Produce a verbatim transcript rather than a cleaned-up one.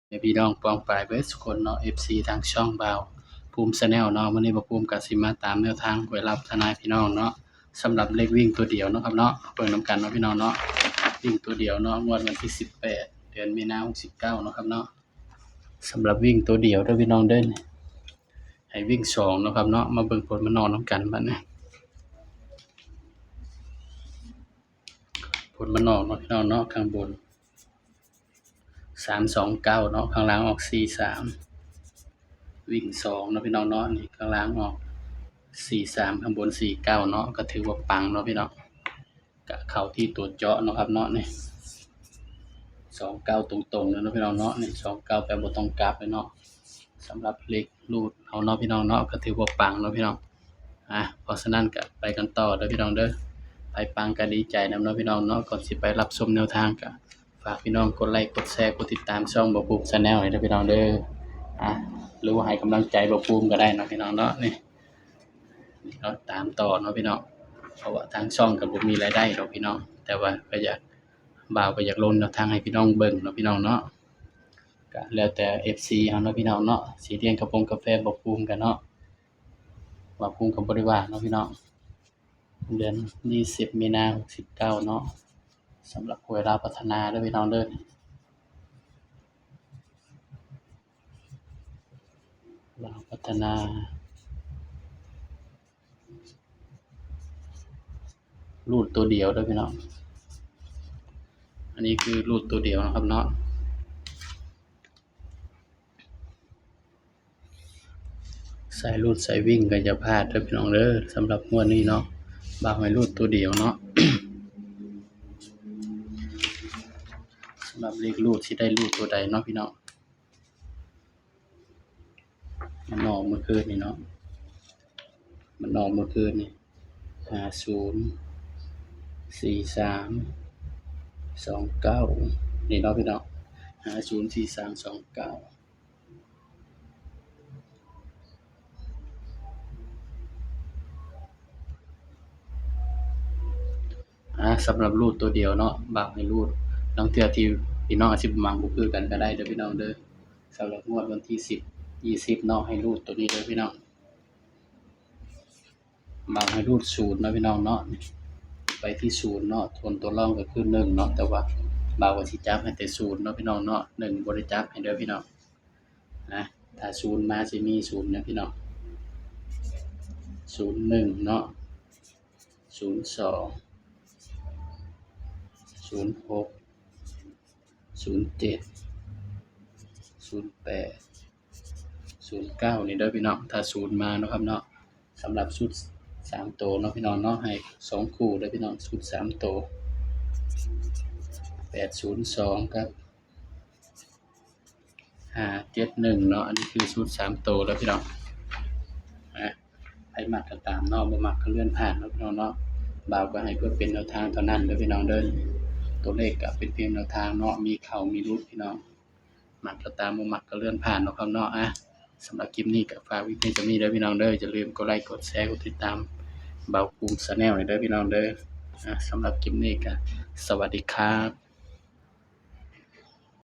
ให้พี่น้องป้องปายเบิดสุคนเนาะ เอฟซี ทางช่องบ่าวภูมิ Channel เนาะ มื้อนี้บ่าวภูมิก็สิมาตามแนวทางหวยลาวพัฒนาพี่น้องเนาะ สำหรับเลขวิ่งตัวเดียวเนาะครับเนาะ เบิ่งนำกันเนาะพี่น้องเนาะ วิ่งตัวเดียวเนาะ งวดวันที่สิบแปด เดือนมีนา หกสิบเก้าเนาะครับเนาะ สำหรับวิ่งตัวเดียวเด้อพี่น้องเด้อ ให้วิ่งสองเนาะครับเนาะ มาเบิ่งผลมันออกนำกันบัดนี้ ผลมันออกเนาะพี่น้องเนาะ ข้างบน สามสองเก้าเนาะ ข้างล่างออก สี่สาม วิ่งสองเนาะพี่น้องเนาะ นี่ข้างล่างออก สี่สาม ข้างบน สี่เก้าเนาะ ก็ถือว่าปังเนาะพี่น้อง ก็เข้าที่ตัวเจาะเนาะครับเนาะ นี่ สองเก้า ตรงๆเลยเนาะพี่น้องเนาะ นี่ สองเก้า แบบบ่ต้องกลับเลยเนาะ สำหรับเลขรูดเอาเนาะพี่น้องเนาะ ก็ถือว่าปังเนาะพี่น้อง อ่ะ เพราะฉะนั้นก็ไปกันต่อเด้อพี่น้องเด้อ ไผปังก็ดีใจนำเนาะพี่น้องเนาะ ก่อนสิไปรับชมแนวทางก็ฝากพี่น้องกดไลค์ กดแชร์ กดติดตามช่องบ่าวภูมิ Channel ให้เด้อพี่น้องเด้อ อ่ะ หรือว่าให้กำลังใจบ่าวภูมิก็ได้เนาะพี่น้องเนาะ นี่ นี่เนาะ ตามต่อเนาะพี่น้อง เพราะว่าทางช่องก็บ่มีรายได้ดอกพี่น้อง แต่ว่าก็อยาก บ่าวก็อยากลงแนวทางให้พี่น้องเบิ่งเนาะพี่น้องเนาะ ก็แล้วแต่ เอฟซี เฮาเนาะพี่น้องเนาะ สิเลี้ยงกาแฟบ่าวภูมิกันเนาะ บ่าวภูมิก็บ่ได้ว่าเนาะพี่น้อง เดือนยี่สิบ มีนา หกสิบเก้าเนาะ สำหรับหวยลาวพัฒนาเด้อพี่น้องเด้อ ลาวพัฒนา รูดตัวเดียวเด้อพี่น้อง อันนี้คือรูดตัวเดียวนะครับเนาะ สายรูดสายวิ่งก็อย่าพลาดเด้อพี่น้องเด้อ สำหรับงวดนี้เนาะ บ่าวให้รูดตัวเดียวเนาะ สำหรับเลขรูดสิได้รูดตัวใดเนาะพี่น้อง มันออกเมื่อคืนนี่เนาะ มันออกเมื่อคืนนี่ ห้าศูนย์ สี่สาม สองเก้า นี่เนาะพี่น้อง ห้าศูนย์ สี่สาม สองเก้า อ่า สำหรับรูดตัวเดียวเนาะ บ่าวให้รูด ลางเทื่อที่พี่น้องอาจสิบ่มักบ่คือกันก็ได้เด้อพี่น้องเด้อ สำหรับงวดวันที่สิบ ยี่สิบเนาะ ให้รูดตัวนี้เด้อพี่น้อง บ่าวให้รูดศูนย์เนาะพี่น้องเนาะ ไปที่ศูนย์เนาะ ส่วนตัวรองก็คือหนึ่งเนาะ แต่ว่าบ่าวก็สิจับให้แต่ศูนย์เนาะพี่น้องเนาะ หนึ่งบ่ได้จับให้เด้อพี่น้อง นะ ถ้าศูนย์มาสิมีศูนย์นะพี่น้อง ศูนย์หนึ่งเนาะ ศูนย์สอง ศูนย์หก ศูนย์เจ็ด ศูนย์แปด ศูนย์เก้า นี่เด้อพี่น้อง ถ้าศูนย์มาเนาะครับเนาะ สำหรับชุดสามตัวเนาะพี่น้องเนาะ ให้สองคู่เด้อพี่น้อง ชุดสามตัว แปดศูนย์สอง ครับ ห้าเจ็ดหนึ่ง เนาะ อันนี้คือชุดสามตัวแล้วพี่น้อง อ่ะ ไผมักก็ตามเนาะ บ่มักก็เลื่อนผ่านเนาะพี่น้องเนาะ บ่าวก็ให้เพื่อเป็นแนวทางเท่านั้นเด้อพี่น้องเด้อ ตัวเลขก็เป็นเพียงแนวทางเนาะ มีเข้ามีหลุดพี่น้อง มักก็ตาม บ่มักก็เลื่อนผ่านเนาะครับเนาะ อ่ะ สำหรับคลิปนี้ก็ฝากไว้เพียงเท่านี้เด้อพี่น้องเด้อ อย่าลืมกดไลค์ กดแชร์ กดติดตามบ่าวภูมิ Channel ให้เด้อพี่น้องเด้อ อ่ะ สำหรับคลิปนี้ก็สวัสดีครับ